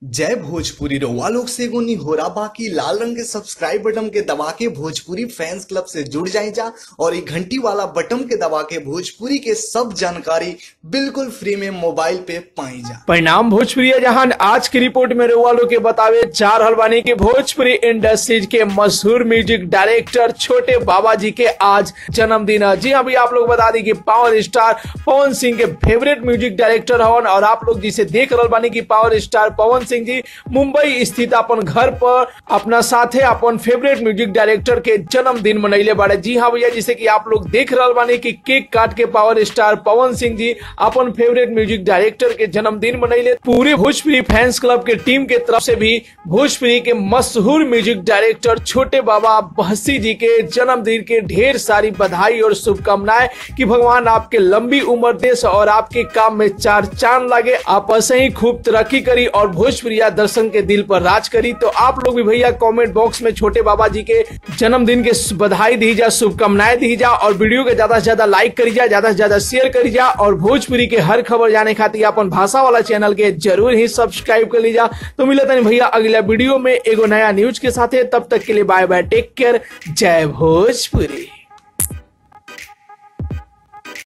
जय भोजपुरी। रउआ लोग से एगो निहोरा बाकी लाल रंग के सब्सक्राइब बटन के दबा के भोजपुरी फैंस क्लब से जुड़ जाए जा और ये घंटी वाला बटन के दबा के भोजपुरी के सब जानकारी बिल्कुल फ्री में मोबाइल पे पाई जा। परिणाम भोजपुरी जहान आज की रिपोर्ट में रउआ लोग के बतावे जा रहल बानी कि भोजपुरी इंडस्ट्रीज के मशहूर म्यूजिक डायरेक्टर छोटे बाबा जी के आज जन्मदिन है। जी अभी आप लोग बता दी कि पावर स्टार पवन सिंह के फेवरेट म्यूजिक डायरेक्टर हवन और आप लोग जिसे देख रहल बानी कि पावर स्टार पवन सिंह जी मुंबई स्थित अपन घर पर अपना साथे अपन फेवरेट म्यूजिक डायरेक्टर के जन्मदिन मनैले बाड़े। जी हाँ भैया, जिसे कि आप लोग देख रहल बानी कि केक काट के पावर स्टार पवन सिंह जी अपन फेवरेट म्यूजिक डायरेक्टर के जन्मदिन मनैले। पूरे भोजपुरी फैंस क्लब के टीम के तरफ से भी भोजपुरी के मशहूर म्यूजिक डायरेक्टर छोटे बाबा बहसी जी के जन्मदिन के ढेर सारी बधाई और शुभकामनाएं कि भगवान आपके लंबी उम्र दे और आपके काम में चार चांद लगे, आप ऐसे ही खूब तरक्की करी और भोजपुरिया दर्शन के दिल पर राज करी। तो आप लोग भी भैया कमेंट बॉक्स में छोटे बाबा जी के जन्मदिन के बधाई दी जा, शुभकामनाएं दी जा और वीडियो के ज्यादा से ज्यादा लाइक करी जा, ज्यादा से ज्यादा शेयर करी जा और भोजपुरी के हर खबर जाने खातिर अपन भाषा वाला चैनल के जरूर ही सब्सक्राइब कर लीजा। तो मिलता नहीं भैया अगला वीडियो में एगो नया न्यूज के साथ, तब तक के लिए बाय बाय, टेक केयर, जय भोजपुरी।